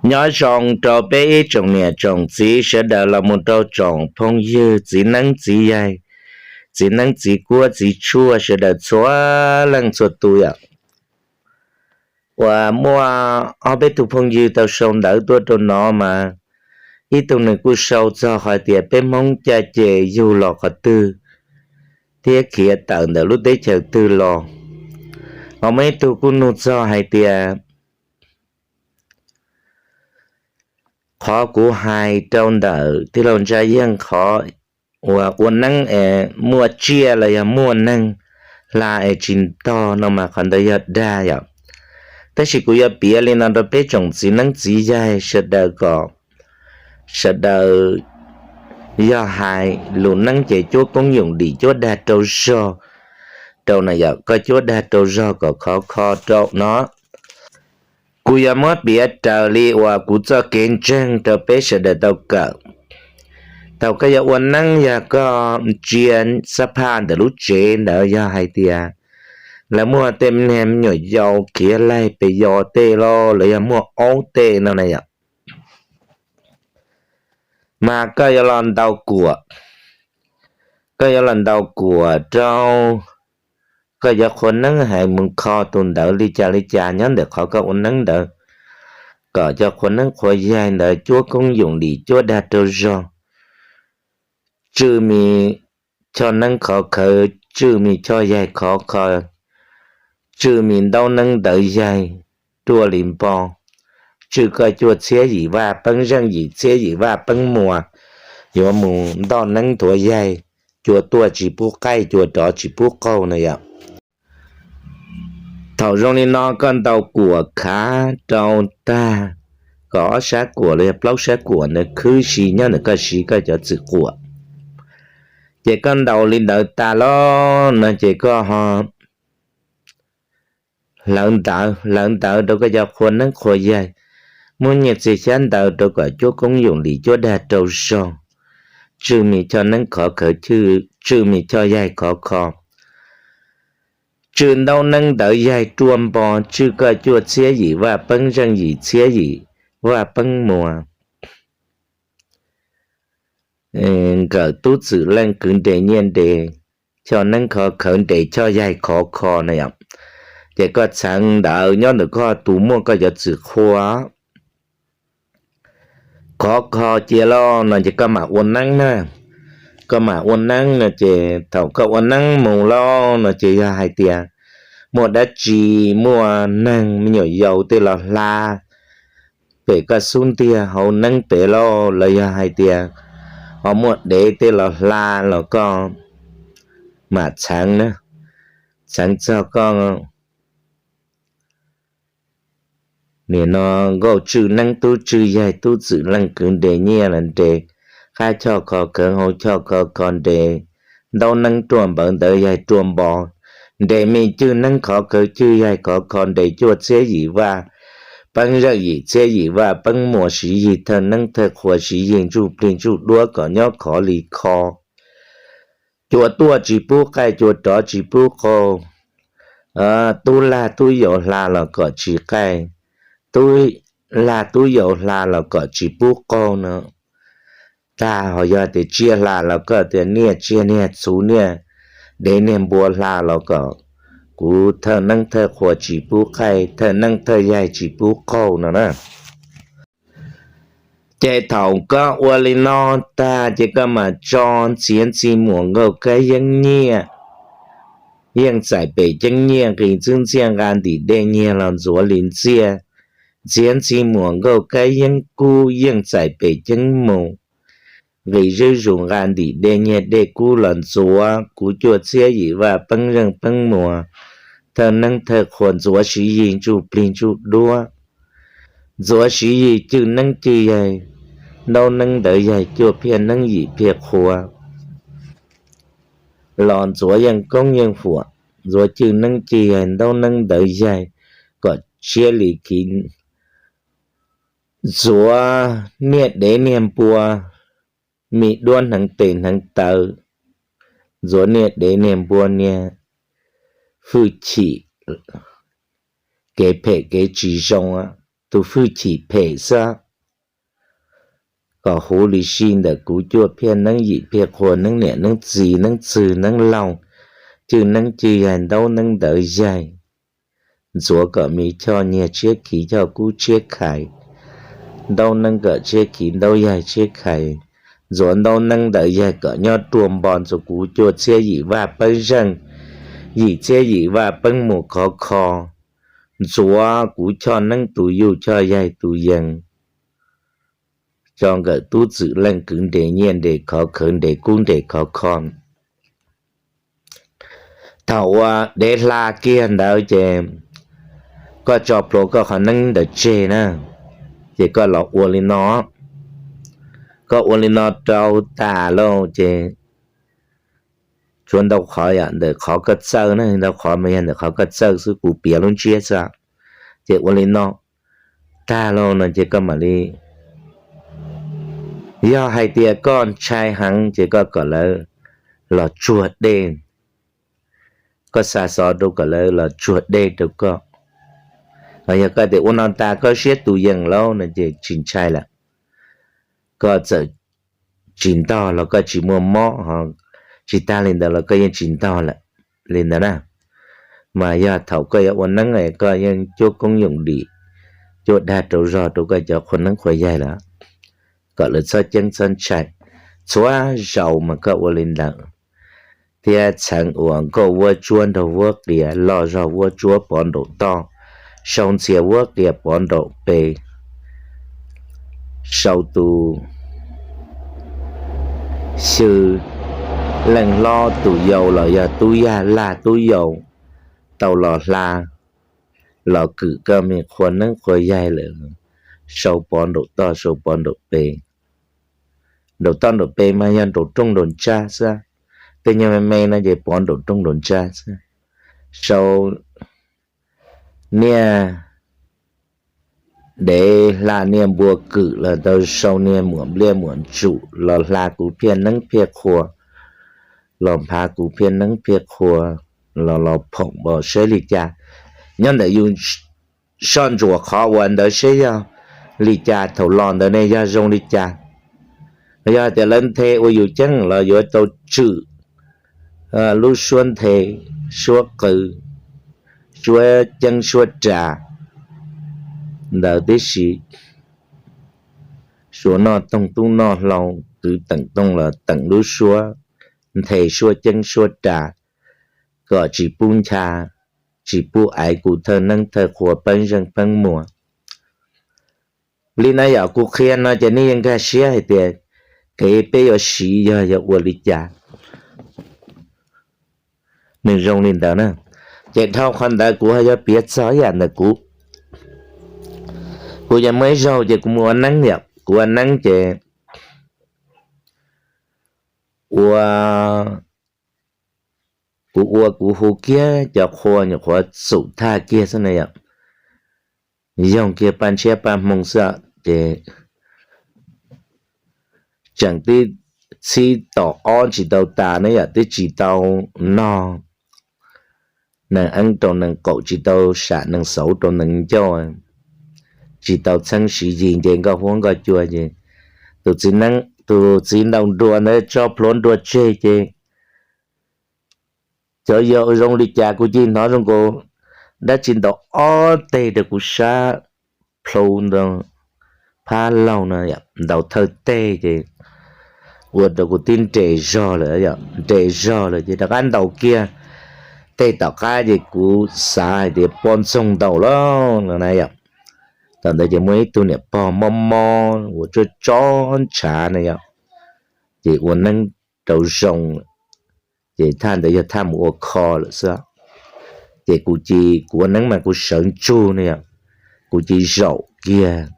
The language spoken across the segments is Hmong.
Nyob zoo rau peb ib tsoom niam tsoom txiv sawv daws los mus rau tsoom phooj ywg txiv neeb txiv yaig, txiv neeb txiv kuab txiv tshuaj sawv daws txhua leej txhua tus yom. Uas muaj ob peb tug phooj ywg tau sau ntawv tuaj rau no mas, ib tug nws kuj sau txog hais tias peb Hmoob caj ces yug los qhov twg thiab khiav tawm ntawm lub teb chaws twg los. Ho muaj ib tug kuj nug txog hais tias qhov kuv hais rau ntawm tij laug Ntsa Yeej qhov uas ua neeb es muaj tsiaj los yog muaj neeg hla es tsis ntog no mas qhov ntawd yog dag yom. Tab sis kuv yuav piav li no rau peb tsoom txiv neeb txiv yaig sawv daws kom sawv daws yog hais lus neeb ces cuab koob yoom dim cuab dag rau zog rau na yom, koj cuab dag rau zog kom khov kho rau no. Kuv yuav muab piav raws li uas kuv txoj kev ntseeg rau peb sawv daws tau kawm. Thaum koj yuav ua neeb yog koj ntsia xab phaj ntawm lub tsev ntawd yog hais tias lawv muaj tej niag me nyuam yaus khiav laig pes yos tej los lawv yog muaj aub tej no na yom, mas koj yuav los ntaus kuam, koj yuav los ntaus kuam rau, koj yuav qhua neeb hais mus kho tus ntawd li cas li cas nyob ntawm qhov koj ua neeb ntawd, kom cov qhua neeb qhua yaig ntawd cuab koob yoom dim cuab dag rau zog, tswj mi choj neeb khov khawv, tswj mi choj yaig khov kho, tswj mi ntaub neeb ntawv yaig ruaj li npo, tswj koj cuaj txhiab yim vaj peeb zeej yim txhiab yim vaj peeb muas, yuav mus ntoj neeb nthuav yaig, cua tuaj tsis pub qaij cua rov tsis pub qaug na yom. Thaum zoo li no koj ntaus kuam khav rau tag, kom ob sab kuam los yog plaub sab kuam ntawd khwb si nyob ntawm koj siv koj cov txwm quam. Ces koj ntaus li ntawd tas los no ces koj ho hlawv ntawv, hlawv ntawv rau koj cov qhua neeb qhua yaig, muab nyiaj txiag xyab ntawv rau kom cuab koob yoom dim cuab dag rau zog, tswj mi choj neeb khov khawv, tswj mi choj yaig khov kho, tswj ntaub neeb ntawv yaig ruaj npo, tswj koj cuaj txhiab yim vaj peeb zeej yim txhiab yim vaj peeb muas, nkawm tub txwm leej kwv nres nyiaj nres, choj neeb khov khawv nres choj yaig khov kho na yom. Ces koj txheev ntawv nyob ntawm koj tus muaj koj cov txwm qhua khov kho cia los no ces koj mam ua neeb na. Koj mam ua neeb no ces thaum koj ua neeb mus los no ces yog hais tias muaj dab tsi, muaj neeg me nyuam yaus tej los hla pem koj xub ntiag hauv neeb pem los los yog hais tias ho muaj dev tej los hla los koj mam txheev na, txheev txog koj nim no nkauj tswj neeb tub tswj yaig tub txwm leej kwv nres nyiaj los nres, qab choj kho khawv hauv choj kho kho nres, ntaub neeb ruaj npawv ntawv yaig ruaj npo, nres me cwj neeb khov khawv cwj yaig khov kho nres cuaj txhiab yim vaj peeb zeej yim txhiab yim vaj peeb muas siv yig thawj neeb thawj qhua siv yig ntsuj plig ntsuj duab kom nyob khov li kho. Cua tuaj tsis pub qaij cua rov tsis pub qaug, tub lag tub yaus hla los kom tsis qaij, tub lag tub yaus hla los kom tsis pub qaug no. Tag ho yog tias tsiaj hla los koj tias niaj tsiaj niag txhuv niag dev niag npua hla los kom kuv thawj neeb thawj qhua tsis pub qaij thawj neeb thawj yaig tsis pub qaug no na. Ces thaum koj ua li no tag ces koj mam tso ntxiav ntxi muam nkauj kab yeeb nyiaj, yeej txais pem ceeb nyiaj nqis ntxwb ntxiaj nqa ntim dej nyiag los ntxuav li ntxiaj. Ntxiav ntxi muam nkauj kab yeeb kub yeej txais pem ceeb mus, nqis zwb zus nqa ntim dej nyiag dej kub los ntxuav kuv cuaj txhiab yim vaj peeb zeej peeb muas, thawj neeb thawj qhua ntxuav siv yig ntsuj plig ntsuj duab, ntxuav siv yig cwj neeb cwj yaig, ntaub neeb ntawv yaig cuaj phiaj neeb yim phiaj qhua los ntxuav yeej koob yeej fuam, ntxuav cwj neeb cwj yaig ntaub neeb ntawv yaig kom tshiab li kiv, ntxuav niag dev niag npua, me duab hneev tes hneev taw, ntxuav niag dev niag npua niag hwj chim, kev phem kev tsis zoo, tus fwj chim phem xwb. Kom huv li si ntawm kuv cuaj phiaj neeb yim phiaj qhua neeb niam neeb txiv neeb txwg neeb laug, cwj neeb cwj yaig ntaub neeb ntawv yaig, ntxuav kom me choj nyiaj tshiab khiv choj kub tshiab khais, ntaub neeb kom tshiab khiv ntaub yaig tshiab khais, ntxuav ntaub neeb ntawv yaig kom nyob ruaj npo ntxuav kuv cuaj txhiab yim vaj peeb zeej, yim txhiab yim vaj peeb muas khov kho, ntxuav kuv choj neeb tus yuj choj yaig tus yees, tso nkawm tub txwm leej kwv nres nyiaj nres khov khawv nres kub nres khov kho. Thaum uas dev hla kiag ntawd ces koj tso plhuav koj qhov neeb ntawd tseg na, ces koj los ua li no. Koj ua li no rau tas lauj ces tshuav ntau qhov yom, ntawm qhov koj txawj na, ntau qhov mas yog ntawm qhov koj txawj xwb, kuv piav lub ntsiab xwb. Ces ua li no tag lauj no ces koj mam li, yog hais tias koj ntshai heev ces koj kom lawv los tsuag dej, koj xa xov rau kom lawv los tsuag dej rau koj. Yog koj tias ua no tas koj siab tus yees lauj no ces tsis ntshai lawm. Koj txawm tsis ntog los koj tsis muaj mob, ho tsis tag li ntawd los koj yeej tsis ntog lawm li ntawd na. Mas yog thaum koj yuav ua neeb koj yeej cuab koob yoom dim, cuab dag rau zog rau koj cov qhua neeb qhua yaig lawm, kom lawv txhob ceeb txhob ntshai. Txhua zaus mas koj ua li ntawd, thiab txheev uas nkauj vuab tsuab nraug vuab qias, loj zog vuab tsuab pov nraum toj, sau ntxhias vuab qias pov nraum pes, sau tus xyw leej hlob tus yau los yog tub yag lag tub yau tau los hla, los kwm koj me qhua neeb qhua yaig lawm, sau pov nraum toj sau pov nraum pes. Nraum toj nraum pes mas yog nraum rooj nraum ntsaj xwb, tej nyuag me me no ces pov nraum rooj nraum ntsaj xwb. Sau niaj dev hla niaj npua kwm los tau, sau niaj muam npliaj muam ntsum los hla kuv phiaj neeb phiaj qhua, los nphav kuv phiaj neeb phiaj qhua, los los phoom npaum saib li cas. Nyob ntawm yus soj ntsuam qhov uas ntawd seb yog li cas, thaum los ntawd ne yog zoo li cas. Yog tias lawv nthe ua yus ceeb los yuav tau tswm lub suab nthe, suab qw, suab ceeb suab ras ntawd tib si. Suav noj toog tub noj hlau, kwv teem toog los teem lub suab nthe suab ceeb suab ras, kom tsis pub ncha, tsis pub aiv kuv thawj neeb thawj qhua peeb zeej peeb muas. Li no yog kuv qhia no ces nej yeej nkag siab hais tias kev peb yuav siv yog yog ua li cas. Nws zoo li ntawd na. Ces dhau qhov ntawd kuv ho yuav piav txog ib yam ntawm kuv. Kuv yog muaj ib zaug ces kuv mus ua neeb yom, kuv ua neeb ces ua, kuv ua kuv hu kiag cov qhua nyuam qhuav txum thaj kiag xwb na yom, yoog kiag paj ntshiab paj hmoo xwb ces tseem tib txhib tom ob tsis tau tas ne yom, twb tsis tau nog, nees eeb rau nees qaum tsis tau sam nees xauv rau nees ncauj, tsis tau txheeb siv yis nce nkoj huab nkoj cua ces tus txiv neeb tus txiv nraug nruas ntawd tso plhuav nruas tseg ces cov yau zoo li cas kuv cia li hnov zoo nkaus dab tsi ntaus ob teg rau kuv sab plhu ntawd, phab laug no ntaus thawj teg ces ua rau kuv tib nres zog lawm, nres zog lawm ces rov qab ntaus kiag teg tom qab ces kuv xav hais tias poj ntxoog ntaus lawm no na yom. Thaum ntawd ces muaj ib tug niam pog mob mob uas tsob tsob ntshav na yom, ces ua neeb rau zoo, ces thaj ntawd yog thaj mus ua kho lawm xwb. Ces kuv cia, kuv ua neeb mas kuv sawv ntsug ne yom, kuv cia zaum kiag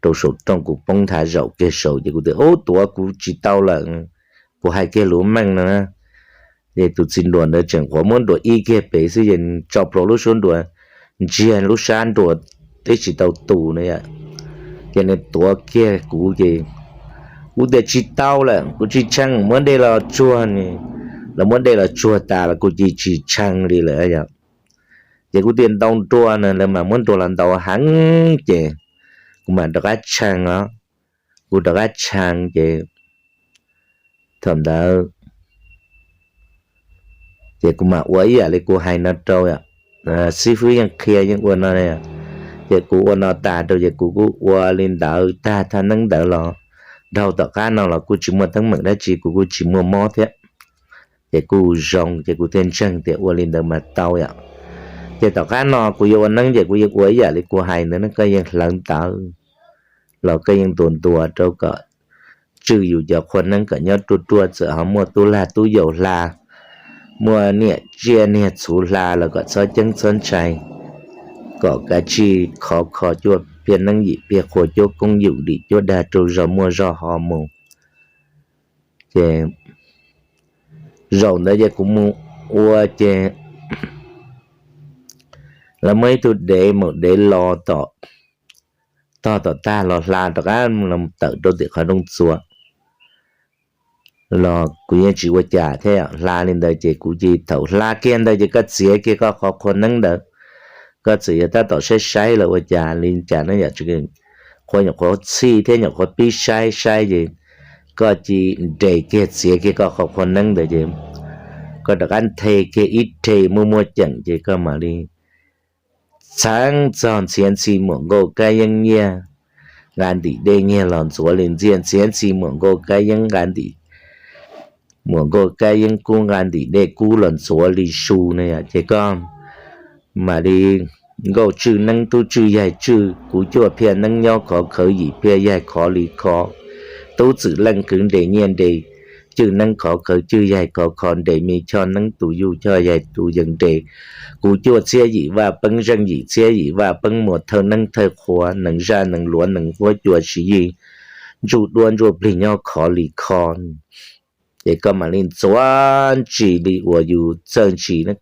rau saum rooj, kuv poob nthav zaum kiag saud ces kuv tias ub, tuav kuv tsis tau lawm, kuv hais kiag lus meej no na. Ces tus txiv nruas ntawd tseem qhuav muab nruas ib kiag pem xwb ces tso plhuav lub suab nruas, ntsiag lub sab nruas twb tsis tau tus na yom. Ces nws tuav kiag kuv ces kuv tias tsis tau lawm, kuv tsis tshee, muab dej los tsuag ne, los muab dej los tsuag tas los kuv cia tsis tshee li lawm yom. Ces kuv tias ntaus nruas no, lawv mas muab nruas los ntaus heev ces kuv mam rov qab tshee os. Kuv rov qab tshee ces thaum ntawd ces kuv mam ua ib yam li kuv hais no rau, xib fwb yeej qhia yeej ua no, ces kuv ua no tas rau ces kuv kuj ua li ntawd tag thaj neeb ntawd los dhau tom qab no los kuj tsis muaj teeb meem dab tsi, kuv kuj tsis muaj mob thiab. Ces kuj zoo ces kuv thiaj ntseeg tias ua li ntawd mas tau yom. Ces tom qab no kuv yuav ua neeb ces kuv yeej ua ib yam li kuv hais ntawd ne, koj yeej hlawv ntawv los koj yeej ntuas ntuas rau kom tswj yus cov qhua neeb kom nyob ruaj ruaj, txawm ho muaj tub lag tub yaus hla, muaj niam tsiaj niag txhuv hla los kom txhob ceeb txhob ntshai, kom kav tsij khov kho cuaj phiaj neeb yim phiaj qhua cuab koob yum dim cuab dag rau zog muaj zog ho mus. Ces zaum ntawd ces kuv mus ua ces lawv muaj ib tug dev mus dev los tom, tog tom tag los hla rov qab los tawm rau tim qhov rooj txuas los kuv yeej tsis ua cas thiab. Hla li ntawd ces kuv cia li thaum hla kiag ntawd ces koj txiav kiag koj qhov qhua neeb ntawd, koj txawm yuav tab tom saib saib los ua cas li cas ne yom, qhua nyuam qhuav txhij thiab nyuam qhuav pib saib saib ces koj cia li nres kiag txiav kiag koj qhov qhua neeb ntawd ces koj rov qab nthe kiag ib rhe muaj muaj ceem ces koj mam li txheeb txog ntxhiav ntxhi muam nkauj kab yeeb nyiaj nqa ntim dej nyiag los ntxuav li ntxiaj, ntxhiav ntxhi muam nkauj kab yeeb nqa ntim, muam nkauj kab yeeb kub nqa ntim dej kub los ntxuav li su na yom. Ces koj mam li nkauj tswj neeb tub tswj yaig tswj, kuv cuaj phiaj neeb nyob khov khawv yim phiaj yaig khov li kho, tub txwm leej kwv nres nyiaj nres, cwj neeb khov khawv cwj yaig khov kho, nres me choj neeb tus yuj choj yaig tus yees nres, kuv cuaj txhiab yim vaj peeb zeej yim txhiab yim vaj peeb muas thawj neeb thawj qhua, nees zaj nees luav nees huab cua siv yig, ntsuj duab ntsuj plig nyob khov li kho. Ces koj mam li ntxuav ntsis li uas yus txawj ntsis,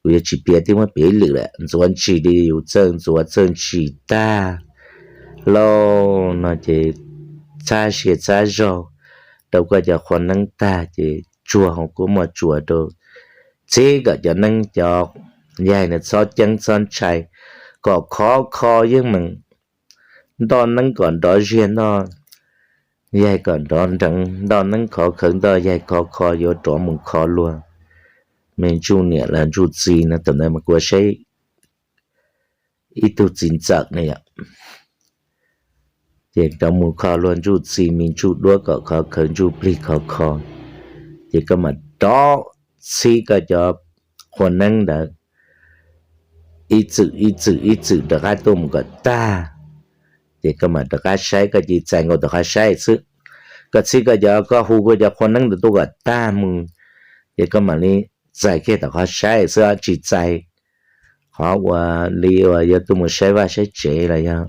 kuv yuav tsis piav thiab muab piav ib lwm lawm, ntxuav ntsis li yus txawj ntxuav txawj ntsis tag lauj no ces txhab sia txhab zog rau koj cov qhua neeb tag ces tsuag hauv kua muaj tsuas rau, txhib kom cov neeb cov yaig no txhob ceeb txhob ntshai, kom khov kho yeej meem, ntoj neeb kom nrov ziag ntoj yaig kom nrov nreev, ntoj neeb khov khawv ntoj yaig khov kho yuav rov mus kho luag me ntsuj niam los ntsuj txiv no. Thaum ntawd mas kuv saib ib tug txiv ntxawm ne yom, ces rov mus kho luag ntsuj txiv me ntsuj duab kom khov khawv ntsuj plig khov kho, ces koj mam rov txhib koj cov qhua neeb ntawd ib txwm ib txwm ib txwm rov qab tuaj mus kom tag. Ces koj mam rov qab saib, koj cia li txais nkaus tom qhov saib xwb. Koj txhib koj cov, koj hu koj cov qhua neeb ntawd tuaj kom tag mus, ces koj mam li txais kiag tom qhov saib xwb, tsis txais qhov uas li uas yuav tuaj mus saib vaj saib tsev los yog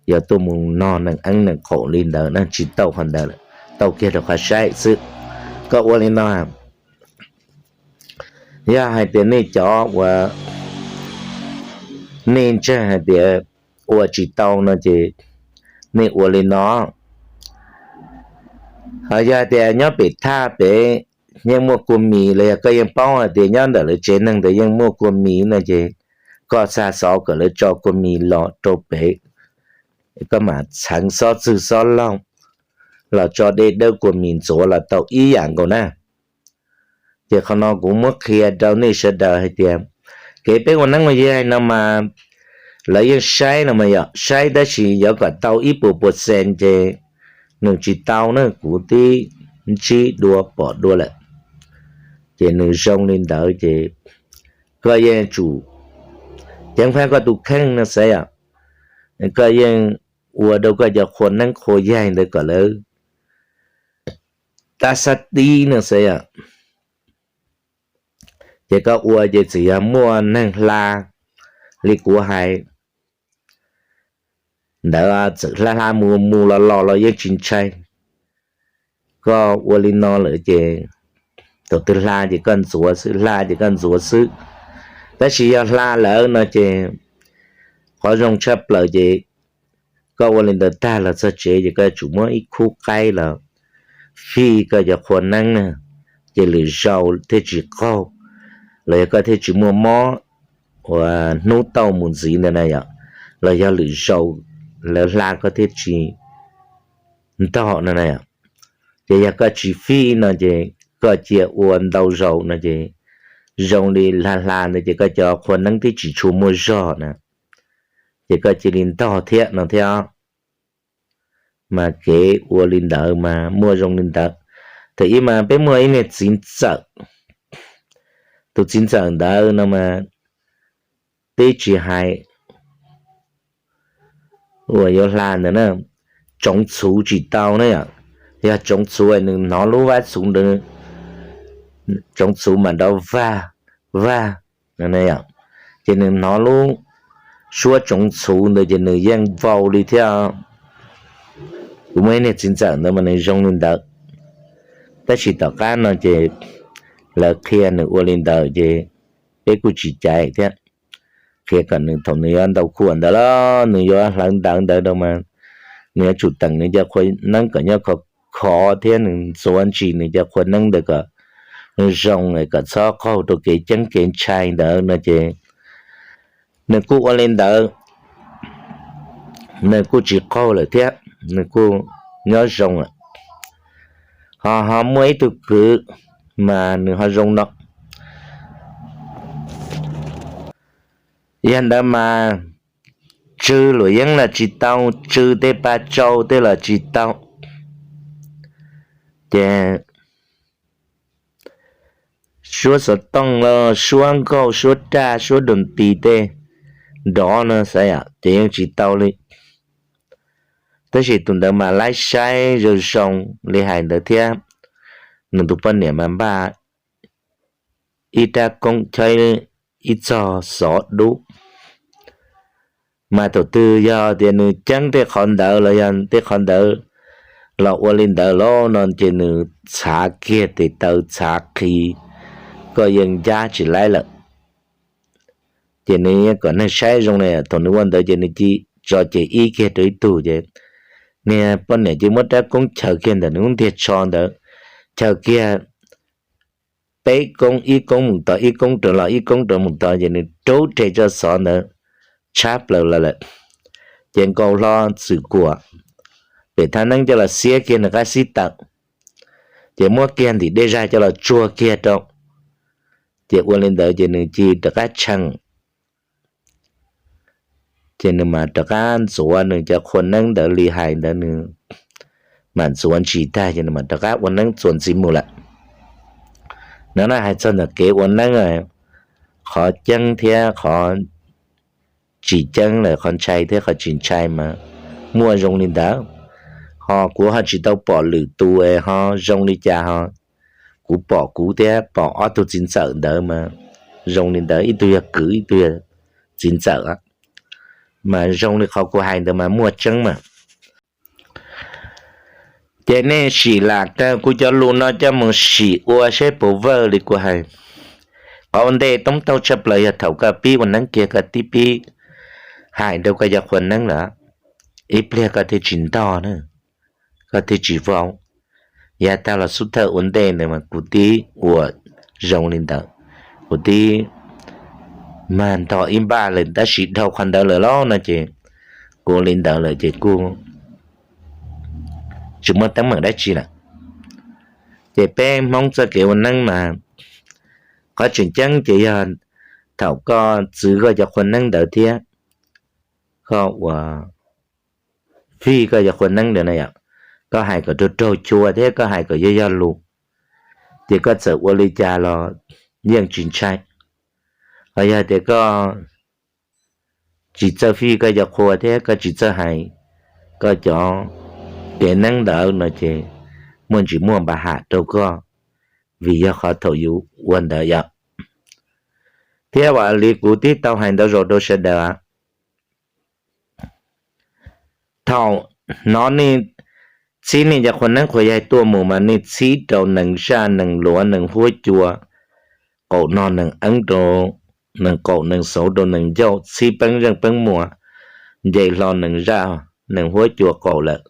yuav tuaj mus nog neeg eeb neeg qaum li ntawd na, tsis tau qhov ntawd, tau kiag rau qhov saib xwb. Koj ua li no, yog hais tias nej cov uas nej ntseeg hais tias ua tsis tau no ces nej ua li no. Ho yog hais tias nyob pem thaj pem yeej muaj kua mis los yog koj yeej paub hais tias nyob ntawm lawv tsev neeg ntawd yeej muaj kua mis no ces koj xa xov kom lawv tso kua mis los rau pem, koj mam txheev xob txwg xob laug los tso dej dawb kua mis ntxuav los tau ib yam nkaus na. Ces qhov no kuv muab qhia rau nej sawv daws hais tias kev peb ua neeb ua yaig no mas lawv yeej saib no mas yom, saib tab sis yuav kom tau ib puas percent ces nws tsis tau na, kuv twb ntsib dua pom dua lawm. Ces nws zoo li ntawd ces koj yeej tsum ceev faj koj tus kheej no xav yom, koj yeej ua rau koj cov qhua neeb qhua yaig ntawd kom lawv tab xab tib no xav yom. Ces koj ua ces txawm yog muaj neeg hla li kuv hais ntawd, txawm hla hla mus mus los los los yeej tsis ntshai. Koj ua li no lawm ces thaum twg hla ces koj ntxuav xwb, hla ces koj ntxuav xwb. Tab sis yog hla lawm no ces qhov zoo tshaj plaws ces koj ua li ntawd tag los txog tsev ces koj yuav tsum muab ib khub qaib los fij koj cov qhua neeb na, ces lwm zaus thiaj tsis qaug, los yog koj thiaj tsis muaj mob uas hnub tauj mus ntxiv ntawd na yom, los yog lwm zaus lawv hla koj thiaj tsis ntog no na. Ces yog koj tsis fij no ces koj cia ua ntau zaus no ces zoo li hla hla ntawd ces koj cov qhua neeb twb tsis tshua muaj zog na, ces koj cia li ntog thiab no thiab. Mas kev ua li ntawd mas muaj zoo li ntawd. Thaum ib mas peb muaj ib niag txiv ntxawm, tus txiv ntxawm ntawd no mas twb tsis hais uas yuav hla ntawd na, tsoov txhuv tsis tau na yom. Yog tsoov txhuv nws hnov lub vab txhuv ntawd, tsoov txhuv mas nrov vag vag, ces nws hnov lub suab tsoov txhuv ntawd ces nws yeej vau li thiab. Kuv muaj ib niag txiv ntxawm ntawd mas nws zoo li ntawd, tab sis tom qab no ces lawv qhia nws ua li ntawd ces peb kuj tsis caiv thiab. Qhia kom nws thaum nws yuav ntaus khuam ntawd los nws yuav hlawv ntawv ntawd rau mas nws yuav tsum teem nws cov qhua neeb kom nyob khov khov thiab nws ntxuav ntsis nws cov qhua neeb ntawd kom zoo, kom txhob qaug rau kev ceeb kev ntshai ntawd no ces nws kuj ua li ntawd, nws kuj tsis qaug lawm thiab, nws kuj nyob zoo lawm. Ho ho muaj ib tug kwv mas nws ho zoo no, yog ntawd mas tsw luam yeeb los tsis tau, tsw tej pa tsau tej los tsis tau, ces suab xov tooj los suab nkauj suab raj suab dum nti tej nrov no xav yom ces yeej tsis tau li. Tab sis tus ntawd mas laib saib zoo zoo li hais ntawd thiab, nws tus poj niam mas npaj ib rab koob chob ib txog xov dub. Mas thaum twg yog tias nws ceeb tej qhov ntawd los yog tej qhov ntawd los ua li ntawd los no ces nws txhav kiag tes taw txhav qhi, koj yeej ncab tsis laib lawm. Ces nws kom neeg saib zoo li thaum nws ua ntawd ces nws cia tso ces ib kiag rau ib tug ces niag poj niam cia muab rab koob chaws kiag ntawm nws lub ntiag tsho ntawd, chaws kiag peb koob, ib koob mus tod, ib koob rov los, ib koob rov mus tod, ces nws rub rhe tso xov ntawd tshab plaws los lawm. Ces nkaus hlo txwm kuam pem thaj neeb coj los xiab kiag nws qab xib tawm, ces muab kiag ntim dej zag coj los tsuag kiag rau. Ces ua li ntawd ces nws cia rov qab tshee, ces nws mam rov qab ntxuav nws cov qhua neeb ntawd li hais ntawd nws mam ntxuav ntsis tag ces nws mam rov qab ua neeb txuas ntxiv mus lawm. No na hais txog ntawm kev ua neeb, qhov ceeb thiab qhov tsis ceeb lawm, qhov ntshai thiab qhov tsis ntshai mas muaj zoo li ntawd. Ho kuv ho tsis tau pom lwm tus es ho zoo li cas ho, kuv pom kuv thiab pom ob tug txiv ntxawm ntawd mas zoo li ntawd, ib tug yog kwv ib tug yog txiv ntxawm, mas zoo li qhov kuv hais ntawd mas muaj tseeb mas. Ces nej sim lam raws kuv cov lus no coj mus sim ua saib puas vawj li kuv hais. Qhov ua ntej toob tauj tshaj plaws yog thaum koj pib ua neeb kiag koj tib pib hais rau koj cov qhua neeb lawm, ib pliag koj thiaj tsis ntog na, koj thiaj tsis vau. Yav tag los xub thawj ua ntej ntawd mas kuv tib ua zoo li ntawd, kuv tib mag ntog ib npaj lawm tab sis dhau qhov ntawd lawm los no ces kuv ua li ntawd lawm ces kuj tsis muaj teeb meem dab tsi lawm. Ces peb Hmoob txoj kev ua neeb mas qhov tseem ceeb ces yog thaum koj txwv koj cov qhua neeb ntawd thiab koj ua fij koj cov qhua neeb ntawd na yom, koj hais kom raug raug chua thiab koj hais kom yog yog lus, ces koj txawm ua li cas los yeej tsis ntshai. Ho yog tias koj tsis txawj fij koj cov qhua thiab koj tsis txawj hais koj cov kev neeb ntawd no ces muaj ntsis muaj npa ham rau koj, vim yog qhov thaum yus ua ntawd yom. Thiab vam li kuv tib tau hais ntau zaus rau sawv daws, thaum hnov nej txhib nej cov qhua neeb qhua yaig tuaj mus mas nej txhib rau nees zaj nees luav nees huab cua, qaum nog nees eeb rau nees qaum, nees xauv rau nees ncauj, txhib peeb zeej peeb muas, nce hlo nees zaj nees huab cua qaum lawm,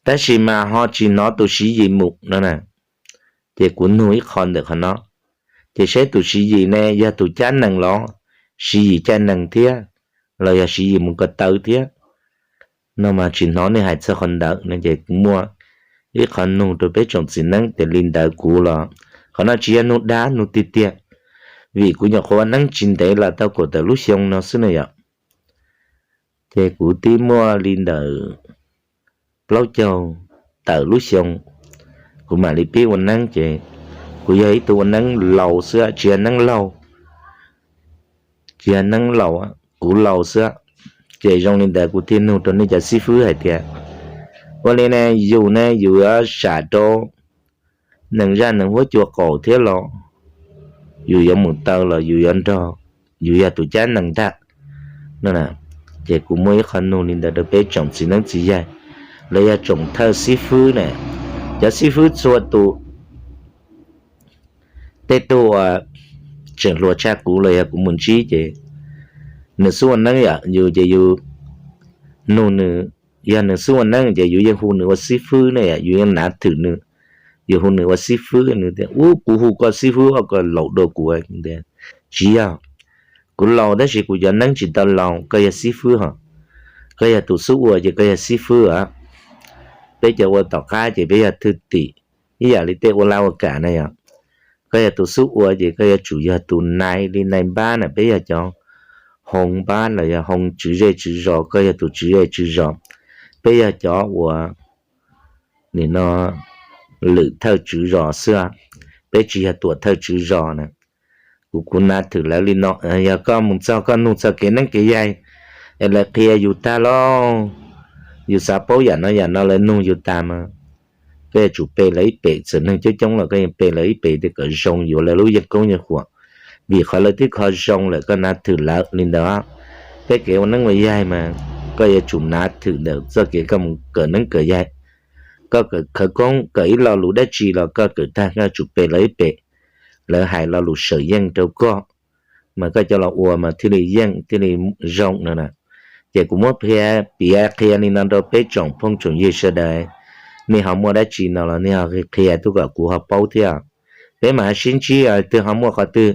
tab sis mas ho tsis hnov tus Siv Yis mus no na. Ces kuv nug ib qho ntawm qhov no, ces saib tus Siv Yis ne yog tus cab nees los siv yim caij nees thiab, los yog siv yim mus ko taw thiab no mas tsis hnov nej hais txog qhov ntawd no ces kuv muaj ib qho nug rau peb tsoom txiv neeb tias li ntawd kuv los qhov no tsis yog nug dag nug tiag tiag, vim kuv nyuam qhuav ua neeb tsis ntev los tau kaum tawm lub xyoo no xwb na yom. Ces kuv twb muaj li ntawm plaub caug tawm lub xyoo kuv mam li pib ua neeb ces kuv yog ib tug ua neeb laus xwb tsis yog neeb laug, tsis yog neeb laus, kuv laus xwb. Ces zoo li ntawd kuv thiaj nug rau nej cov xib fwb hais tias ua li ne, yus ne yus yuav sam rau nees zaj nees huab cua qaum thiab los yus yuav mus taw los yus yuav nrog, yus yog tus cab nees ntag no. Ces kuv muaj ib qho nug li ntawd rau peb tsoom txiv neeb txiv yaig los yog tsoom thawj xib fwb na, cov xib fwb txhua tus, tej tug uas tseem hluas tshaj kuv los yog kuv mus ntsib ces nws xub ua neeb yom, yus ces yus nug nws, yog nws xub ua neeb ces yus yeej hu nws ua xib fwb ne yom, yus yeej nav thwm nws, yus hu nws ua xib fwb, nws tias ub kuv hu koj xib fwb os, koj laus dua kuv. Tsis yog, kuv laus tab sis kuv cov neeb tsis tau laus, koj yog xib fwb hos, koj yog tus xub ua ces koj yog xib fwb os. Peb cov ua tom qab ces peb yog thwj tim, ib yam li tej ua laj ua kam na yom. Koj yog tus xub ua ces koj yuav tsum yog tus nai li nai npab na, peb yog cov hoo npab los yog hoo tswv zej tswv zos, koj yog tus tswv zej tswv zos. Peb yog cov uas nim no lwm thawj tswv zos xwb, peb tsis yog tuam thawj tswv zos na. Kuv, kuv nav thwm lawv li no, yog koj mus txog koj nug txog kev neeb kev yaig es lawv qhia yus tag lauj, yus xav paub yam no yam no lawv nug yus tag mas koj yuav tsum pe lawv ib pem, txawm neeg coob coob los koj yeej pe lawv ib pem tias kom zoo yuav lawv lub yeeb koob yeeb huam, vim qhov lawv twb kho zoo lawm, koj nav thwm lawv li ntawd. Peb kev ua neeb ua yaig mas koj yuav tsum nav thwm ntawm txoj kev koj mus kawm neeb kawm yaig. Koj kawm khawv koob, kawm ib lo lus dab tsi los koj kawm tag koj yuav tsum pe lawv ib pem, lawv hais lo lus sawm yeej rau koj mas koj coj los ua mas thiaj li yeej thiaj li zoo no na. Ces kuv muab piav qhia li no rau peb tsoom phooj tsoom ywg sawv daws, nej ho muaj dab tsi no los nej ho qhia tuaj kom kuv ho paub thiab. Peb mam sib ntsib, twg ho muaj qhov twg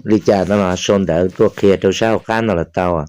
li cas no los sau ntawv tuaj qhia rau sab hauv qab no los tau.